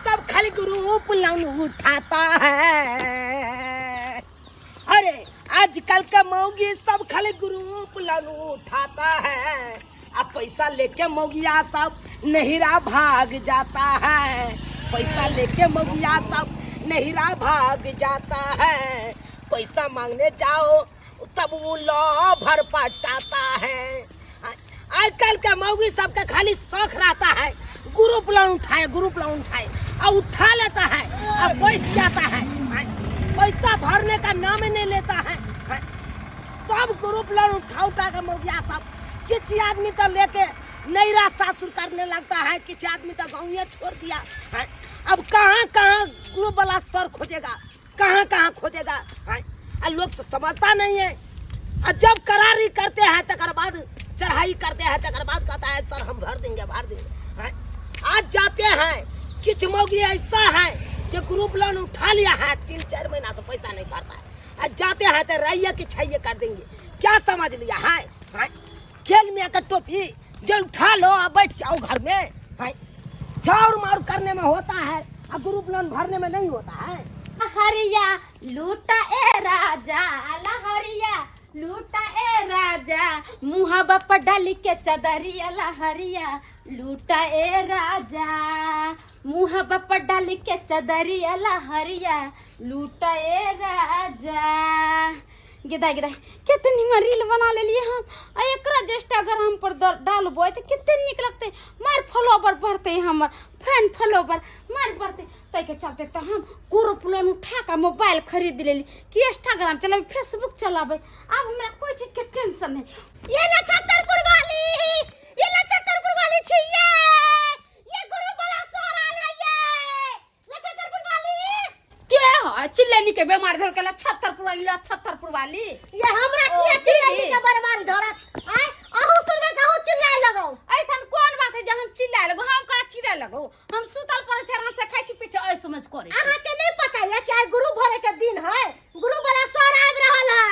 सब खाली group loan उठाता है। अरे आजकल का मौगी सब खाली ग्रुप लोन उठाता है, अब पैसा लेके मौगिया सब नहिरा भाग जाता है। पैसा लेके मौगिया सब नहिरा भाग जाता है। पैसा मांगने जाओ तब वो लो भर पटाता है। आजकल के मौगी सबके खाली शौक रहता है ग्रुप लोन उठाए, ग्रुप लोन उठाए, और उठा लेता है और पैस जाता है, पैसा भरने का नाम ही नहीं लेता है। सब ग्रुप लोन उठा उठा के मौगिया सब, किसी आदमी तो लेके नैरा सासुर करने लगता है, किसी आदमी तो गाँव छोड़ दिया है। अब कहाँ कहाँ ग्रुप वाला सर खोजेगा, कहाँ कहाँ खोजेगा है? आ लोग समझता नहीं है। और जब करारी करते हैं तकर बाद चढ़ाई करते हैं, तकर बाद कहता है सर हम भर देंगे, भर देंगे हैं? आज जाते हैं किछ मौगी ऐसा है जो ग्रुप लोन उठा लिया है, 3-4 महीना से पैसा नहीं भरता है। आज जाते हैं तो रैया की छैये कर देंगे। क्या समझ लिया है, हैं? खेल में आकर टोपी जो उठा लो और बैठ जाओ घर में है। झाड़ मार करने में होता है और ग्रुप लोन भरने में नहीं होता है। हरिया लूटा ए राजा, लहरिया लूटा ए राजा, मुहा बाप डाली के चदरिया, लहरिया लूटा ए राजा, मुहा बाप डाली के चदरिया, लहरिया लूटा ए राजा। गेदा गेदा कते निमन रील बना लेलिए हम, आ एकरा जे इंस्टाग्राम पर डालबै तऽ कते नीक लगतै, मार फॉलोवर बढ़तै, हमर फैन फॉलोवर मार बढ़तै। ताहिके चलते तऽ हम ग्रुप लोन उठा कऽ मोबाइल खरीद लेली कि इंस्टाग्राम चलाबै, फेसबुक चलाबै, आब हमरा कोइ चीजके टेंशन नहि। ये लछत्तरपुर वाली, ये लछत्तरपुर वाली छी, ये ग्रुप वाला सर आयल है, ये लछत्तरपुर वाली के है चिल्लनी के बेमार धर के लछत्तरपुर वाली, लछत्तरपुर वाली। ये हमरा ओ, किया चिल्लानी दीदी। के बरमारी धरत आय? अहू सुनबे त अहू चिल्लाए लगौ। ऐसन कोन बात है जे हम चिल्लाए लगो? हम का चिल्लाए लगो? हम सुतल पड़े छै, आराम से खाइ छी पी छी, ऐ समझ करे छी। अहाँ के नहीं पता है कि आइ गुरु भरे के दिन है, गुरु वाला सर आबि रहल है।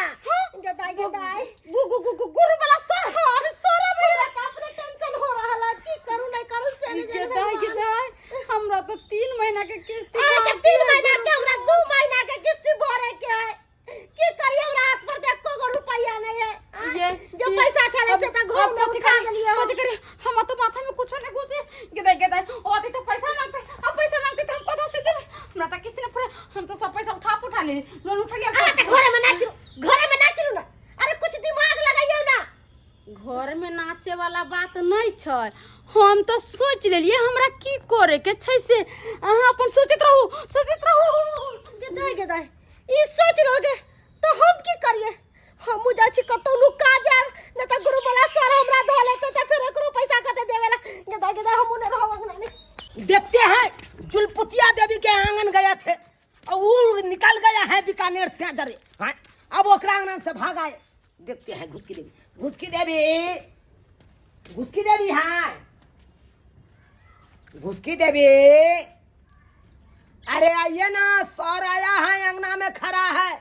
गेदाइ गेदाइ गु गु गु गु गुरु वाला सर है, अरे सर अभी हमरा के अपने टेंशन हो रहल है, की करू नहीं करू से नहीं जाने गेदाइ भगवान। गेदाइ हमरा तो 3 महीना के किस्ती अहाँ के बाकी 3 है। महीना के, हमरा 2 महीना के किस्ती भरे के है, की करिए? हमरा हाथ पर देखो गो रुपया नहीं है। हाँ? ये जो पैसा छले से त घर में कथी उठा करी? देलिए। कथी करी? हमरा तो माथा में कुछो नहीं घुसे। गेदाइ गेदाइ ओ अभी तो पैसा मांगते, अब पैसा मांगते तो हम कथा से देबे? हमरा तो किसी ने पूरे, हम तो सब पैसा उठा उठा ले, लोन उठा लिया। अहाँ के घरे में नाचू, घरे में नाचू ना। अरे कुछ दिमाग लगाइयो ना। घर में नाचे वाला बात नहीं छै, हम तो सोच लेलिए हमरा की करे के छै से, अहाँ अपन सोचैत रहू, सोचैत रहू। गेदाइ गेदाइ ई सोच रहोगे तो हम की करिए? हमहू जाइ छी कतौ नुका जायब, नहीं तो गुरु वाला सर हमरा धो लेते तो फिर एकरो पैसा कते देवेला। गेदाइ गेदाइ हमहू नहीं रहब अंगना में। देखते हैं जुलपुतिया देवी के आंगन गए थे और वो निकल गया है बीकानेर से जरे। हाँ, अब ओकरा आंगन से भाग आए। देखते हैं घुसकी देवी, घुसकी देवी, घुसकी देवी, हाँ घुसकी देवी, अरे आइए ना, सर आया है, अंगना में खड़ा है,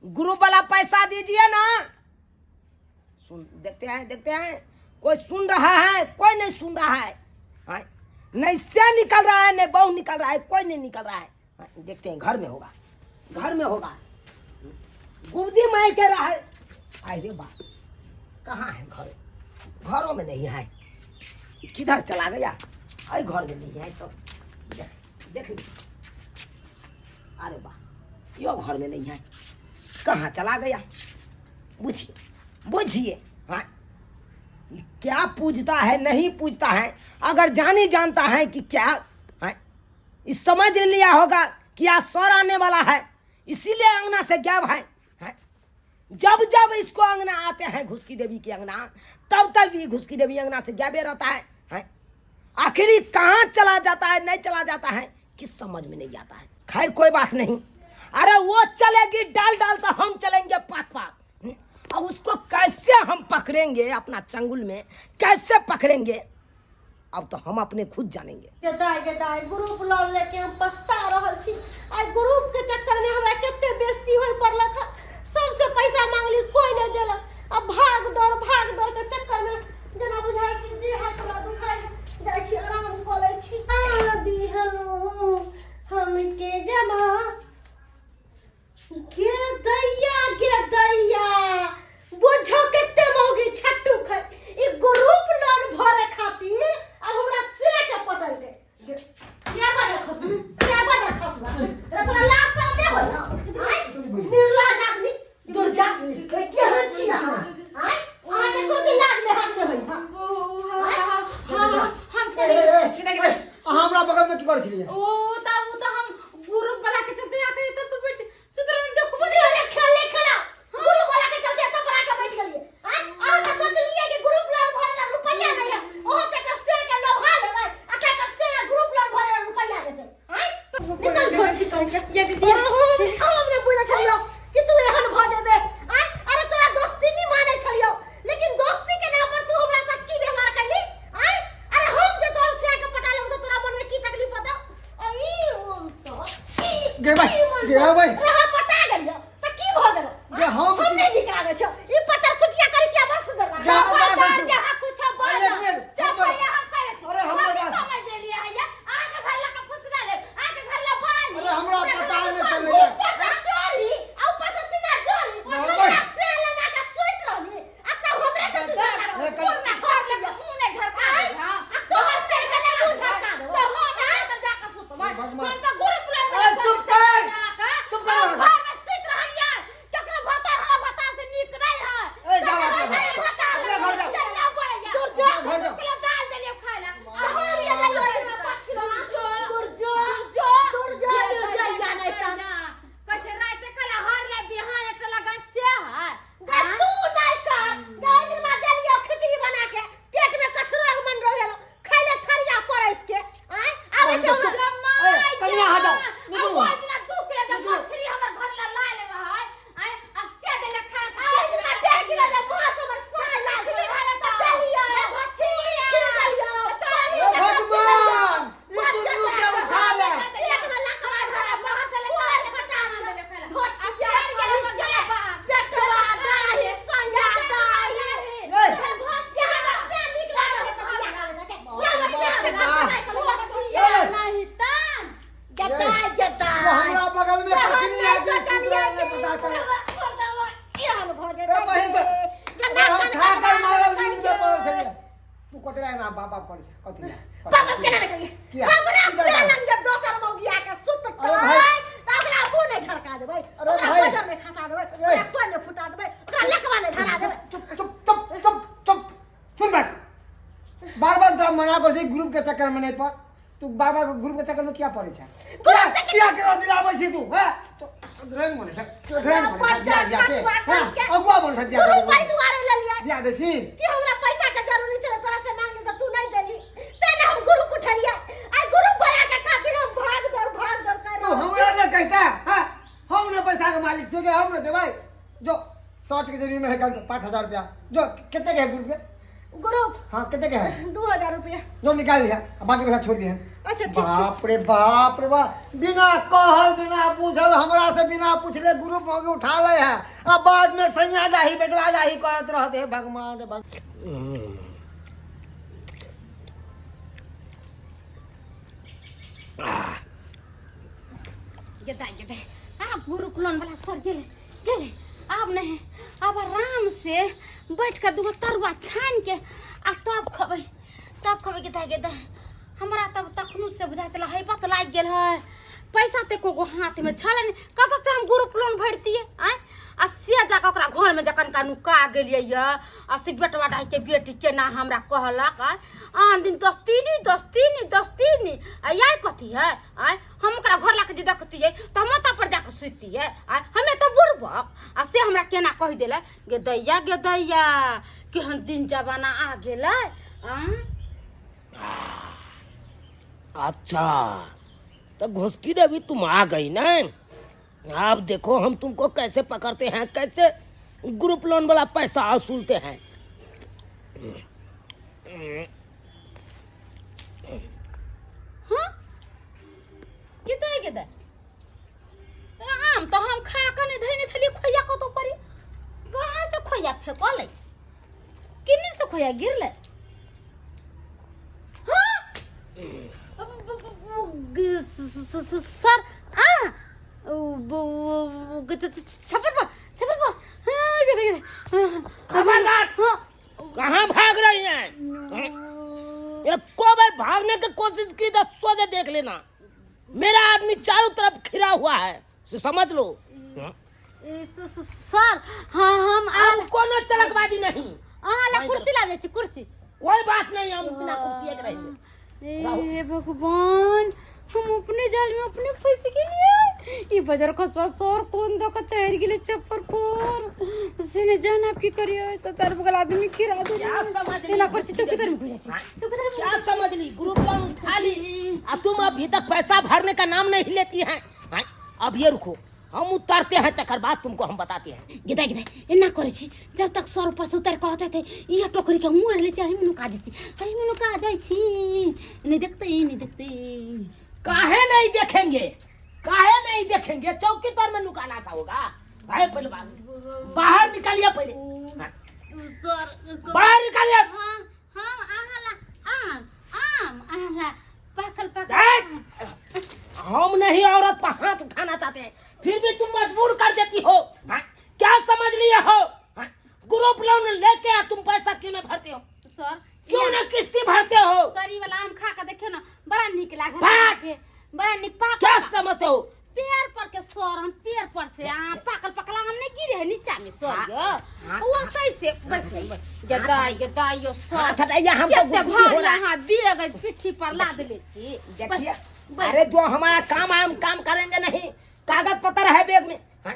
ग्रुप वाला पैसा दीजिए ना। सुन, देखते हैं, देखते हैं कोई सुन रहा है, कोई नहीं सुन रहा है। हाँ, नहीं से निकल रहा है, नहीं बहू निकल रहा है, कोई नहीं निकल रहा है। हाँ, देखते हैं घर में होगा, घर में होगा, गुबदी माई के रहा है। अरे बा कहाँ है घर? घरों में नहीं है, किधर चला गया? अरे घर में नहीं है तो देख, अरे वाह यो घर में नहीं है, कहाँ चला गया? बुझिए बुझिए, हाँ क्या पूजता है नहीं पूजता है, अगर जानी जानता है कि क्या है, इस समझ लिया होगा कि आज सर आने वाला है, इसीलिए अंगना से गायब है, है? जब जब इसको अंगना आते हैं घुसकी देवी के अंगना, तब तब भी घुसकी देवी अंगना से गायबे रहता है, है? आखिरी कहाँ चला जाता है, नहीं चला जाता है, किस समझ में नहीं आता है। खैर कोई बात नहीं, अरे वो चलेगी डाल डाल तो हम चलेंगे पात पात। अब उसको कैसे हम पकड़ेंगे अपना चंगुल में, कैसे पकड़ेंगे अब तो हम अपने खुद जानेंगे। गेदाइ गेदाइ ग्रुप लोन लेके हम पछता रहल छी। आइ ग्रुप के चक्कर में हमरा कते बेइज्जती होय पड़लक हँ। सबसे पैसा मांगली कोई नहीं देलक। अब भाग दौड़ भाग दौड़ के चक्कर में जेना बुझाइ कि देह हाथ हमरा दुखाइ जाइ छी, आराम कऽ लै छी। आ दिहलो कितना अहाँ हमरा बगल में की करै छलियै? ओ त हम ग्रुप वाला के चलते आके तब तो बैठ सुतरन देखबो बुझि गेलियै, खेल नहि खेला। ग्रुप वाला के चलते एतऽ पर आके बैठ गेलियै। आँय? अहाँ तऽ सोचलियै कि ग्रुप लोन भरे ला रुपैआ नहि है। ओहो से एकर से के लोभा लेबै आ तकर से ग्रुप लोन भरे ला रुपैआ देतै। आँय? निकल धोछी कहीं के। ये दीदी हम नहि बुझै छलियौ कि तू एहन भऽ जेबे। आँय? अरे तोरा दोस्ती नहि मानै छलियौ, लेकिन दोस्ती के नाम पर तू हमरा साथ की व्यवहार कैली? आँय? अरे हम जे तोहर से के पटा लेबौ तऽ तोरा मन में की तकलीफ होतौ? आ ई हम सब ई गे भाई, ई मन गे सब, भाई। अरे हम पटा गेलियौ तऽ की भऽ गेलौ? गे हम हम नहि नीक लागै छौ। ई पत्थर सुटिया करी किया बड़ सुंदर लागै। जा, खबरदार जा, जहाँ कुछ बोल अरे एक मिनट, से पहले हम कहै छी। अरे हमरा हम बात- समझ लेलियै हैया अहाँके घर लऽ के फुसरा लेब, अहाँके घर लऽ बोला ली। अरे हमरा पता नहि चलैया। ऊपर से चोरी आ ऊपर से सीना जोरी। ना, हमरा से लगा के सुति रहली आ तब हमरे से तू झगड़ा ए, कर। कल- पूरा घर लऽ के मुँह नहि झरका देब, हाँ। आ तोहर से के नहि मुँह झरका देबौ। से हम नहि तऽ जाके सुतबै। भगवान। हम तऽ गुरुकुल ए, चुप कर! चुप कर! हम घर में सुति रहलियै। केकरो भतार हमरा भतार से नीक नहि है। ए, जाओ केकरो अपना घर। भतार अपना घर जाओ। चलना पड़ैया। दूर जो। अपना घर जाओ। दू किलो दाल देलियै खाय लए। आ हम के देलियौ एकरा 5 किलो आम। दूर जो। जो। दूर जो, दूर जो, या नहि तऽ। कहै छै राति खाला हर ले बिहान एकटा लगन से है। गे तू नहि कर। गे ओहि दिन देलियौ खिचड़ी बना के पेट में कछुआ के मन रह गेलो खैले थरिया परसि के। आँय आबै छै हमरा। ए, कनिया अहाँ जाओ, निकलू। ओहि दिना 2 किलो जे मछली हमर घर ला लायल रहै, आँय, आ से देले खाय। आ ओहि दिना 1.5 किलो जे माछ हमर साय लागल तऽ देलियौ। खीर देलियौ। ए भगवान, ई दुनू के उठा ले। पेट में लकवा धरे कुआर फटा धोछिया पेटवा दाही संगा दाही। ए, हमर से नीक लागल है तऽ बियाह कऽ लेलकै। हमर से से कऽ नहीं तन गेताय वो गेताय। हमरा बगल में कखनी आके सुत रहल नहीं पता चला। ए बहिन तो अरे हम खा कर मारल नींद में पड़ल छलियै। तू कथी ला एना बाप बाप करै छै? कथी ला? बाप बाप केना नहि करियै? किया? हमरा की से बात? लग जब दोसर मौगिया के सुततै अरे भाई। तऽ ओकरा मुँह नहि झरका देबै, अरे ओकरा भाई। बजर नहि खसा देबै, अरे। ओकरा कोइ नहि फुटा देबै, ओकरा लकवा नहि धरा देबै। चुप चुप चुप चुप चुप, सुन बात। बार बार तोरा मना कर छै ग्रुप के चक्कर में नहीं पड़। तू बार बार ग्रुप के चक्कर में किया पड़े छै? किया किया केकरो दिलाबै छी तू? हैं, तो ध्यान बने छै, तो ध्यान बने छै, दिया दिया के हैं, अगुआ बने छै दिया गुरु दे। पाइ दुआरे लेलियै दिया दे छी कि हमरा पैसा के जरूरी छलै, तोरा से मांगली तऽ तू नहि देली, तें ने हम गुरु उठलियै। आइ गुरु बना के खातिर हम भाग दौड़ भाग दौड़ कर तू रहल छी। हमरा ने कहता हैं, हम ने पैसा के मालिक छियै के हम ने देबै? जो शर्ट के जेबी में है 5,000 रुपया। जो कते के है ग्रुप के? ग्रुप? हाँ, कते के है? 2,000 रुपया। जो निकाल लिया, बाकी पैसा छोड़ दिया। अच्छा, ठीक छै। बाप रे बाप रे बाप, बिना कहल बिना पूछल हमरा से बिना पूछले ग्रुप में उठा ले है आ बाद में सैया डाही बेटवा डाही करत रहते। हे भगवान रे भगवान। गेदा गेदा, आब गुरुकुलन वाला सर गेले गेले। आब नहीं, आब आराम से बैठ के दूगो तरुआ छान के आ तब खबै, तब खबै। गेदा गेदा, हमरा तब तखनो से बुझा चला हैबत लागि गेल है। पैसा तऽ एको गो हाथ में छलै नहि, कतऽ से हम ग्रुप लोन भरतियै? आँय, आ से जाकऽ ओकरा घरमे जखन का नुका गेलियै यऽ आ से बेटवा डाही के बेटी केना हमरा कहलक, आँय, आन दिन दस्तीनी दस्तीनी दस्तीनी आ याय कथी है? आँय, हम ओकरा घर लाके जे देखतियै तऽ हम ओतऽ पर जाकऽ सुतियै? आँय, हमे तऽ बुड़बक। आ से हमरा केना कहि देलै? गे दैया गे दैया, केहन दिन जमाना आ गेलै? आँय। अच्छा, तो घुसकी देवी तुम आ गई ना। अब देखो हम तुमको कैसे पकड़ते हैं, कैसे ग्रुप लोन वाला पैसा वसूलते हैं। हाँ, की तऽ गेदै, आम तऽ हम खा कऽ नहि धैने छलियै। खोइया कतौ पड़ी, कहाँ से खोइया फेकलै? किन्नी से खोइया गिरलै? हाँ? सर आ छप्पर पर, छप्पर पर। हाँ, गिरे, गिरे। खबरदार! हाँ। कहाँ भाग रही हैं? एको बार भागने की कोशिश की तो सोचे देख लेना, मेरा आदमी चारों तरफ घिरा हुआ है, से समझ लो। ए, सर, हाँ, हम अब कोनो चलकबाजी नहीं। अहाँ ला कुर्सी लाबै छी, कुर्सी। कोई बात नहीं, हम बिना कुर्सी के रहेंगे। ए भगवान, हम अपने जाल में अपने फंस गेलियै। ई बजर खसवा सर कोन दऽ कऽ चढ़ि गेलै चप्पर पर से ने जान। आब की करियै? तऽ चारि बगल आदमी गिरा दे। क्या समझ ली? एना करै छी, चौकी तर में घुसि जाइ छी, चौकी तर में। क्या समझ ली? ग्रुप लोन उठा ली आ तुम अभी तक पैसा भरने का नाम नहीं लेती हैं, हैं? अब ये रुको, हम उतरते हैं, तकर बाद तुमको हम बताते हैं। गिदा गिदा, एना करै छी, जब तक सर ऊपर से उतारि कऽ होतै, इएह टोकरी के मुँह लै छी, एहिमे नुका जाइ छी, एहिमे नुका जाइ छी। नहि देखतै, नहि देखतै। काहे नहीं देखेंगे? काहे नहीं देखेंगे? चौकी तर में नुकाना सा होगा भाई? पहले बाहर, बाहर निकालिए पहले, हाँ, सर, बाहर निकालिए। हाँ हाँ, आहाला आम, आम आहाला पाकल पाकल। देख, हम नहीं औरत पर हाथ उठाना चाहते हैं, फिर भी तुम मजबूर कर देती हो, हाँ? क्या समझ लिए हो, हाँ? ग्रुप लोन लेके तुम पैसा क्यों नहीं भरते हो? सर, क्यों ना किस्ती भरते हो? सर, ई वाला आम खा के देखियौ ने, बड़ा नीक लागल। भाग! बड़ा नीक पाकल। क्या समझते हो? पेड़ पर के सर, हम पेड़ पर से आम, पाकल पाकल आम नहीं गिरे है नीचा में सर? हाँ, यो हाँ, वो कैसे बस गदाई गदाई यो सर। हाथ हटाइए, हमको केते गुदगुदी हो भारी रहा है। अहाँ बेग अछि, पिट्ठी पर लाद ले छी। देखिए, बस। अरे जो हमारा काम है हम काम करेंगे नहीं? कागज पत्र है बैग में, हाँ?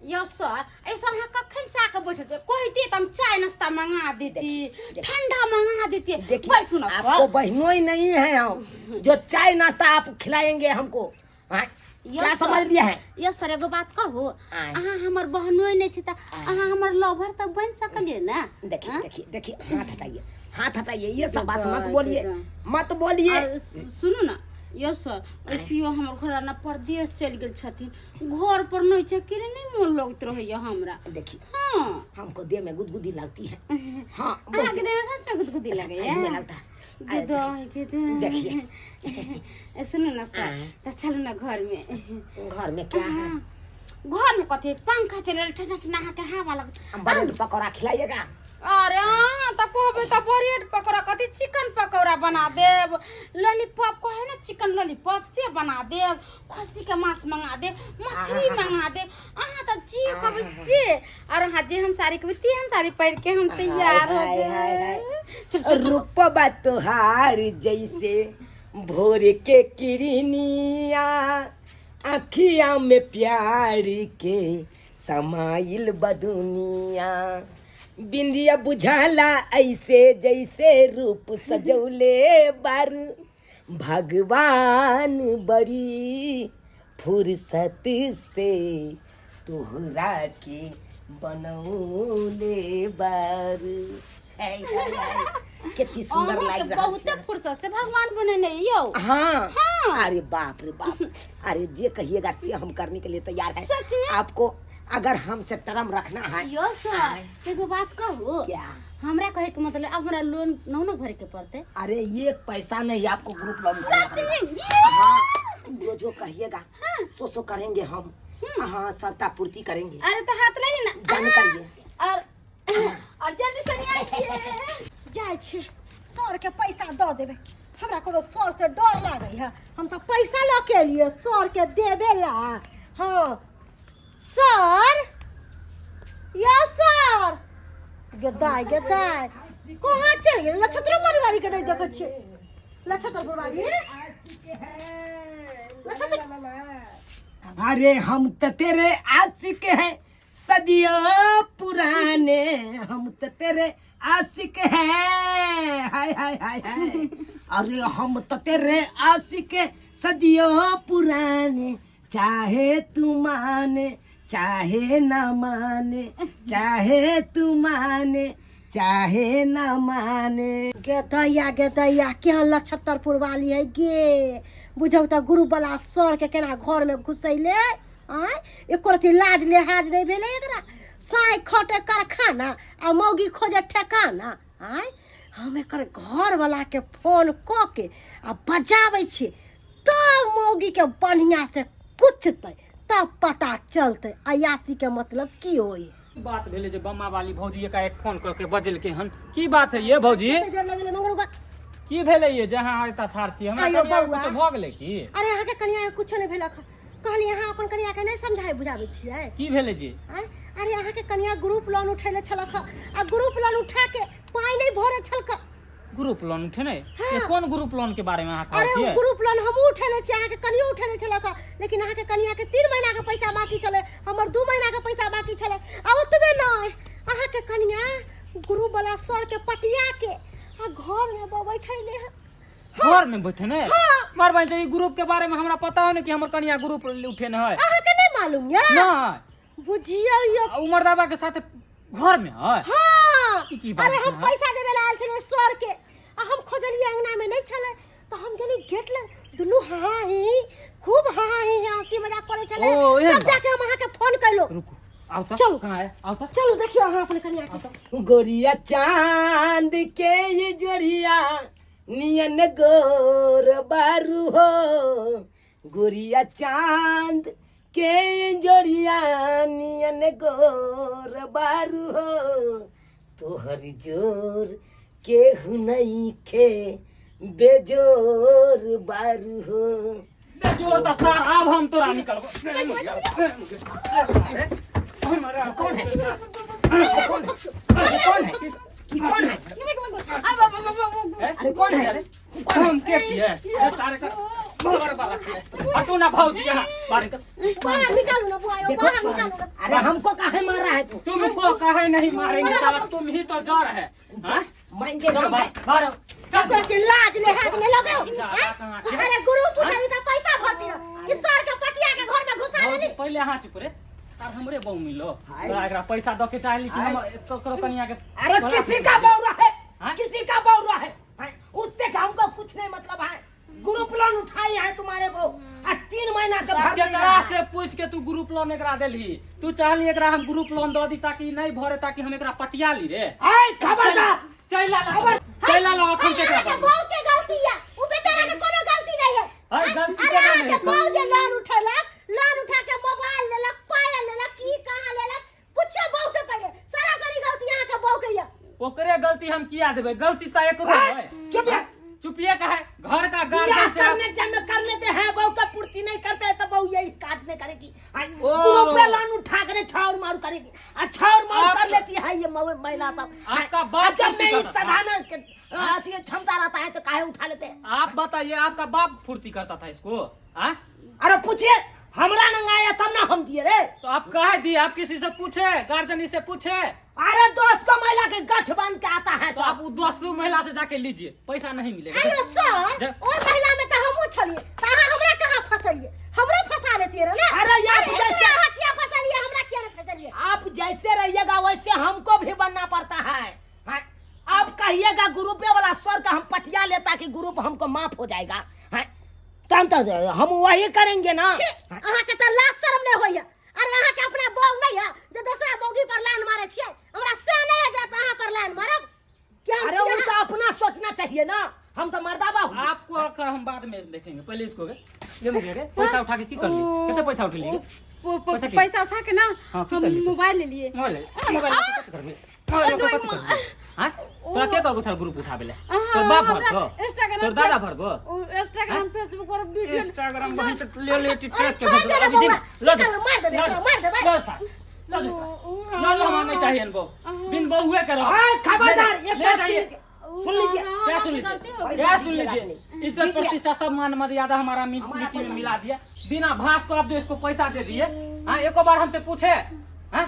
यौ सर, ऐ सर, अहाँ कखन से आके बैठल छी? कहिती तऽ हम चाय नाश्ता मंगा देती, ठंडा मंगा देती। देखिए, बैसू ना आपको सर। बहनों ही नहीं है हम जो चाय नाश्ता आप खिलाएंगे हमको, हाँ? यो क्या सर। समझ लिया है? यौ सर, एगो बात कहू? आय। अहाँ हमर बहनोइ नहि छी तऽ अहाँ हमर लवर तऽ बनि सकलियै ने? देखिए, हाँ? देखिए देखिए, हाथ हटाइए, हाथ हटाइए, ये सब बात मत गदाई, बोलिए, गदाई। मत बोलिए। आ, सुनू ने यौ सर, ऐसियो हमर घराना परदेश चलि गेल छथिन, घर पर नहि छै, के नहि मोन लगैत रहैया हमरा। देखिए, हाँ। हमको देह में गुदगुदी लगती है, हाँ। अहाँके देह में सच में गुदगुदी सही लगैया? में लगता है। अरे गुदाई गुदाई। देखिए। सुनू ने सर, आय। तऽ चलू ने घर में। घर में क्या है? हाँ, घर में कथी, पंखा चलल, ठंडा ठंडा अहाँके हवा लगत। हम ब्रेड पकौड़ा खिलाइएगा। अरे अहाँ तऽ कहबै तऽ ब्रेड पकौड़ा कथी, चिकन पकौड़ा बना देब, लॉलीपॉप कहै ने, चिकन लॉलीपॉप से बना देब, खस्सी के मांस मंगा देब, मछली मंगा देब, अहाँ तऽ जे कहबै से। और अहाँ जेहन साड़ी कहबै तेहन साड़ी पहिर के हम तैयार हो हाय, हाय, हाय। जाएब। चल, चल, चल। रूपबा तुहार जैसे भोर के किरनिया, अखिया में प्यार के समाइल बदुनिया, बिंदिया बुझाला ऐसे जैसे रूप सजौले बार भगवान, बड़ी फुर्सत से तोहरा के बनौले बार। हाय, हाय, हाय, कितनी सुंदर अहाँके लाग रहल बहुते छै। फुर्सत से भगवान बनेने यौ। हाँ। हाँ। अरे बाप रे बाप, अरे जे कहिएगा से हम करने के लिए तैयार है। सच में? आपको अगर हमसे टर्म रखना है। यौ सर, एगो बात कहू? क्या? हमरा कहे के मतलब, अब हमरा लोन नौ न भरे के पड़ते? अरे एक पैसा नहीं आपको ग्रुप लोन भरना सच पड़ेगा। में? ये! हाँ, जो जो कहिएगा सो सो करेंगे हम, हाँ, सबटा पूर्ति करेंगे। अरे तो हाथ लगी ना। जान करिए। और जल्दी से नहीं आइए। जाइ छी, सरके पैसा दऽ देबै। हमरा कोनो सर से डर लागै है? हम तऽ पैसा लऽ के एलियै सरके देबे ला। हाँ सर, या सर, गेदाय गेदाय, कहाँ चलि गेल? नक्षत्रो परिवारी के नहि देखै छियै। नक्षत्र परिवारी, नक्षत्र। अरे हम तो तेरे आशिक हैं सदियों पुराने, हम तो तेरे आशिक हैं, हाय हाय हाय हाय। अरे हम तो तेरे आशिक हैं सदियों पुराने, चाहे तू माने चाहे ना माने, चाहे तू माने चाहे ना माने। गे दैया, गे दैया, केहन लछत्तरपुर वाली है गे। बुझौ तऽ गुरुबला सरके केना घरमे घुसैले आँय। एको रत्ती लाज लिहाज नहि भेलै एकरा। साँय खटे कारखाना आ मौगी खोजे ठेकाना। आँय, हम एकर घरवलाके फोन कऽ के आ बजाबै छियै, तब मौगीके बढ़िआँ से कुचतै, तब पता चलतै अयासीके मतलब की होइ। बात भेलै जे बम्मा वाली भौजी एकाएक फोन कऽ के बजलकै हन, की बात है ये भौजी? डर लगलै मंगरू। की भेलै ये जे अहाँ एतऽ ठाढ़ छी? हमरा आइयो कनियाँ के बौआ। कुछो भऽ गेलै की? अरे अहाँके कनिया कुछो नहि भेलक। कहली अहाँ अपन कनिया के नहि समझाइ बुझाबै छियै? की भेलै जी? आँय? अरे अहाँके कनिया ग्रुप लोन उठेले छलक आ ग्रुप लोन उठा के पाइ नहि भरे छलक। ग्रुप लोन उठेने? ये कोन ग्रुप लोन के बारे में अहाँ कहै अरे छियै? ग्रुप लोन हमहूँ उठेले छी, अहाँके कनियो उठेले छलक, लेकिन अहाँके कनिया के 3 महीना के पैसा बाकी छलै, हमर 2 महीना के पैसा बाकी छलै। आ ओतबे नहि, अहाँके कनिया ग्रुप वाला सर के पटिया के आ घर में बैठैले हन। घर में बैठे ने? हाँ। मार भाई, ई ग्रुप के बारे में हमरा पता हो ने कि हमर कनिया ग्रुप उठे ने है। अहाँके नहीं मालूम या? नहीं। बुझियौ यौ। आ उमर दाबा के साथ घर में है? हाँ। ई की बात अरे हम है? पैसा देवे ला आयल छलियै सर के, आ हम खोजलियै अंगना में नहीं छलै, तऽ हम गेली गेट लग, दुनू हाँ ही खूब हाँ ही हंसी मजाक करै छलै। ओ, एहन तब बात। जाके हम अहाँके फोन कयलहुँ। रुकू, आउ तऽ। चलू। कहाँ है? आउ तऽ। चलू देखियौ अहाँ अपन कनिया के। गोरिया चांद के ये जोड़िया नियन गोर बारू हो, गोरिया चांद के ये जोड़िया नियन गोर बारू हो, तोहर जोर केहू नहीं खे बेजोर बारू हो। बेजोर तऽ सार, आब हम तोरा निकलबो। कौन है? कौन है? कौन है? ई कौन है? अरे कौन है? हम के छियै? ए सारे का घर वाला छियै। हटू ना भौजी, यहाँ बाहर निकल। बाहर निकालू ना बुआ, देखो। बाहर निकालू ना। अरे हमको काहे मार रहा है तू? तुमको काहे नहीं मारेंगे साला, तुम ही तो जड़ है। हाँ? मान जे चलो हम बाहर, बाहर आओ। चल। तोरा के लाज ले हाथ में लगे हो, जा, हैं? कहाँ के? अरे गुरु उठाई त पैसा भरती रह, ई सर के पटिया के घर में घुसा भौजी, लेली। पहिले हाथ चुप रे सर, हमरे बहु मिलो। हाय। तोरा एकरा पैसा दऽ के चाहली कि हम ककरो कनिया के। अरे किसी का बौरा है, हाँ? किसी का बौरा है, हाँ? उससे का हमको कुछ नहीं मतलब है। ग्रुप लोन उठाई है तुम्हारे को आ 3 महीना के भर नहीं केकरा रहा है। से पूछ के तू ग्रुप लोन एकरा देलही? तू चाहली एकरा हम ग्रुप लोन दऽ दी ताकि ई नहीं भरे, ताकि हम एकरा पटिया ली रे। आय खबरदार, चल ला, चल ला अखन के अहाँके बहू के गलती है, उ बेचारा के कोनो गलती नहीं है। अरे गलती अरे केना अहाँके नहीं है? बहू जे लोन उठेलक, लोन उठा के मोबाइल लेलक, पायल लेलक, की कहाँ लेलक, पूछियो बहू से पहिले। सरासरी गलती अहाँके बहू के ये। ओकरे गलती हम किया देबै? गलती तऽ एकरो है। चुप है। चुपिए का है, घर का बियाह गार्जियन से करने टाइम में कर लेते हैं, बहू का पूर्ति नहीं करते हैं तो बहू यही काज नहीं करेगी। हाँ, ओ। ग्रुप पे लोन उठा कर छाउर मारू करेगी, आ छाउर मारू आप- कर लेती है ये महिला सब। हाँ, आपका बाप जब पूर्ति नहीं करता था। सधाना के, हाँ, अथी क्षमता रहता है तो काहे उठा लेते हैं? आप बताइए, आपका बाप फुर्ती करता था इसको? हाँ? अरे पूछिए, हमरा नंग आया तब ना हम दिए रे। तो आप काहे दिए? आप किसी से पूछे, गार्जियन से पूछे? अरे दोस्त को महिला के गठ बांध के आता है तो आप वो दोस्त महिला से जाके लीजिए, पैसा नहीं मिलेगा। आयो सर, ओइ महिला में त हमहूँ छलिए, त अहाँ हमरा कहाँ फसलिए? हमरो फंसा लेतिए रे ना। अरे यार, अरे जैसे एकरा अहाँ किया फसलिए, हमरा किया नहीं फसलिए? आप जैसे रहिएगा वैसे हमको भी बनना पड़ता है। हाँ, आप कहिएगा ग्रुपे वाला सर का हम पटिया लेता कि ग्रुप हमको माफ हो जाएगा। हाँ, तहन तो हम वही करेंगे ना। छी, अहाँके तऽ लाज शरम नहि होइए। अरे अहाँके अपना बहू नहि है जे दोसरा बौगी पर लाइन मारै छियै? हमरा से नहि है जे अहाँ पर लाइन मारब। क्या हम अरे छी वो अहाँ? तो अपना सोचना चाहिए ना, हम तो मर्दाबा हूँ। आपको आकर हम बाद में देखेंगे, पहले इसको ले मुझे रे, पैसा उठा के की कर लिए? कैसे पैसा उठा लिए? पैसा की? पैसा उठा के ना हाँ, की हम कर लिए? मोबाइल ले लिए। मोबाइल ले, मोबाइल ले, कथी करबे? मोबाइल ले, कथी करबे? हाँ? तोरा के कहबो छल ग्रुप उठाबे ले? तोर बाप भरतो? इंस्टाग्राम तोर दादा भरबो? इंस्टाग्राम फेसबुक पर वीडियो इंस्टाग्राम पर से ले ले टी अरे ट्रेस के छोड़ भेजो। दे रे अभी दिन बौआ, लो की करबै? मार देबै एकरा, मार देबै। लो साहब, लो जो लो लो, हमरा नहीं चाहिए इनको, बिन बहुए के रहो। हाँ, खबरदार, एक ले बात जाइए। सुन लीजिए, सुन लीजिए। क्या सुन लीजिए? गलती हो क्या सुन लीजिए? इज्जत प्रतिष्ठा सब मान मर्यादा हमारा मिट्टी में मिला दिया। बिना भास को आप जो इसको पैसा दे दिए। हाँ, एको बार हमसे पूछे? हाँ,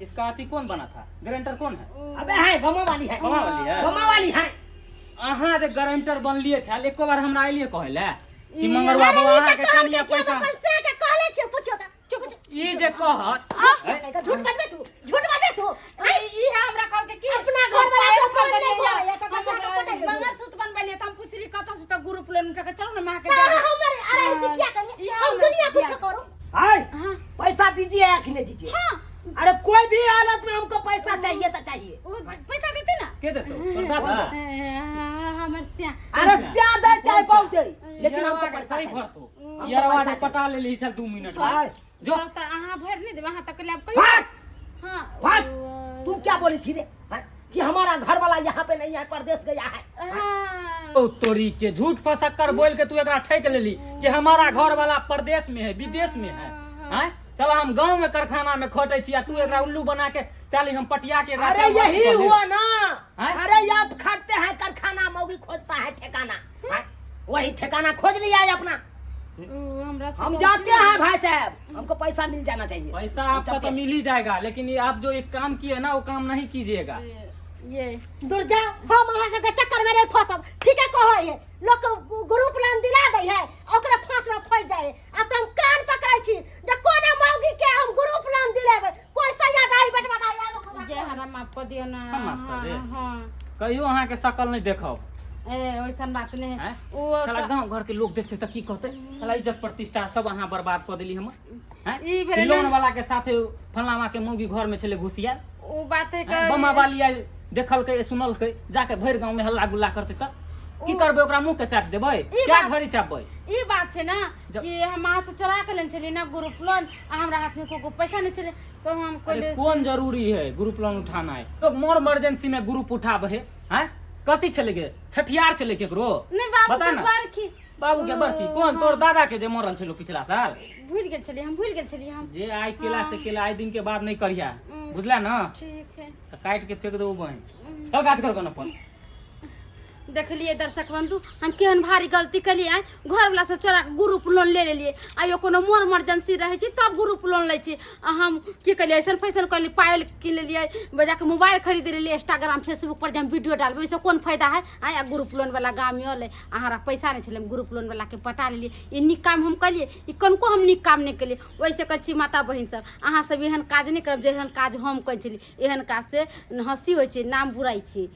इसका अति कौन बना था? गारंटर कौन है? अबे है बमा वाली है, बमा वाली है। बमा वाली है। अहाँ जे गारंटर बनलिए छल, एको बार हमरा एलिए कहै ले कि मंगरवा अरे बौआ ई तऽ अहाँके कहलकै कनिया कि हम पैसा अपन से के कहले छियै, पुछियौ तऽ। चुप ई जे कहत चुप, झूठ बजबे तू, झूठ बजबे तू। ई है हमरा कहलकै कि अपना घर वाला पायल से फोन खरीदलियै नहि या, भरैया, तऽ हम दोसरा के पटाइ देबै। मंगलसूत्र बनबेलियै तऽ हम पुछली कतऽ से, तऽ ग्रुप लोन उठा के चलू ने माँ के तऽ जाबै। हमर अरे ऐसे किया करिए? ई हम हमरा दुनिया किया? कुछ करू। आय हाँ। पैसा दीजिए या कि नहीं दीजिए? हाँ। अरे कोई भी हालत में हमको पैसा चाहिए तो चाहिए। ओ पैसा देते ना? के देतौ? तोर दादा? हमर स्या अरे ज्यादा चाहे बहुत है, लेकिन यरवा हमको के पैसा सही चाहिए। भरतो। हमको यरवा पैसा जे पटा लेली छल 2 मिनट में। सर, जो सर तऽ अहाँ भरि नहि देबै, अहाँ तऽ कहलियै आब कहियो। भाग हाँ भाग। तुम क्या बोली थी रे? हाँ? कि हमारा घर वाला यहाँ पे नहीं है, परदेश गया है। हाँ। ओ तोरी के झूठ फसक्कर बोल के तू एकरा ठेक लेली कि हमारा घर वाला परदेश में है, विदेश में है। हैं? चल हम गांव में कारखाना में खटै छी आ तू एकरा उल्लू बना के चल हम पटिया के अरे रास्ता यही में हुआ ना। हैं? अरे आप खटते हैं कारखाना, मौगी खोजता है ठिकाना। हैं? वही ठिकाना खोज लिया है अपना। उ हमरा से हम गलती जाते हैं भाई साहब, हमको पैसा मिल जाना चाहिए। पैसा हम आपका चलते तो हैं। मिल ही जाएगा, लेकिन ये आप जो एक काम किए ना, वो काम नहीं कीजिएगा। ये दुर्जा, हम अहाँ सबके चक्कर में नहीं फंसब। ठीक है, कहै है लोक ग्रुप लोन दिला दै है, ओकरा फांस में फंस जाए। आब तऽ हम कान पकड़ै छी जे कोना मौगी के हम ग्रुप लोन दिलेबै। कोई सैया डाही बेटवा डाही आबो। जे हमरा माफ कर दियो ना। हम माफ कर दे? हाँ, हाँ। कहियो अहाँ के शकल नहीं देखब। ए ओइसन बात नहीं है। हैं? ओ साला गांव घर के लोग देखते तऽ की कहते? साला इज्जत प्रतिष्ठा सब अहाँ बर्बाद कऽ देली हमर। हैं? ई भेलै ना। लोन वाला के साथे फलाना के मौगी घर में छले घुसिया। ओ बात है। हैं? बमा वाली आयल देखलकै सुनलकै, जाके भरि गांव में हल्ला गुल्ला करते तऽ की करबै? ओकरा मुंह के चाप देबै? ई क्या बात- घड़ी चापबै? ई बात छै ना जब- कि हम अहाँ से चोरा के लेने छलियै ना ग्रुप लोन, आ हमरा हाथ में कोनो पैसा नहीं छलै तो हम अरे कहलियै। कोन जरूरी है ग्रुप लोन उठाना है तो मोर इमरजेंसी में ग्रुप उठाबे है? हैं? कथी छलै गे, छठियार छलै केकरो? नहीं, बाबू बता के ना। बरखी। बाबू के बरखी? कोन, तोर दादा के जे मरल छलो पिछला साल? भूल गेल छलियै हम, भूल गेल छलियै हम। जे आइ केला से केला, आइ दिन के बाद नहीं करिया, बुझला ना? ठीक है। तऽ काटि के फेंक देबो बहिन। चल गाछ कर कोन अपन। देखलिए दर्शक बंधु, हम केहन भारी गलती केलिए। आइ घरवला से चोरा के ग्रुप लोन ले लेलिए। आइयो कोनो मोर इमरजेंसी रहै छै तब ग्रुप लोन लै छै, आ हम की केलिए? ऐसन फैसन करलिए, पायल कीन लेलिए, जाके मोबाइल खरीद लेलिए, इंस्टाग्राम फेसबुक पर जे हम वीडियो डालबै, ओहिसँ कोन फायदा है? आइ आ ग्रुप लोन वाला गाममे अलै आ हमरा पैसा नहि छलै, हम ग्रुप लोन वाला के पटा लेलिए। ई नीक काम हम केलिए? ई कनिको हम नीक काम नहि केलिए। ओहिसँ कहै छी माता बहिन सब, अहाँ सब एहन काज नहि करब जेहन काज हम करै छलिए। एहन काजसँ हँसी होइ छै, नाम बुराइ छै।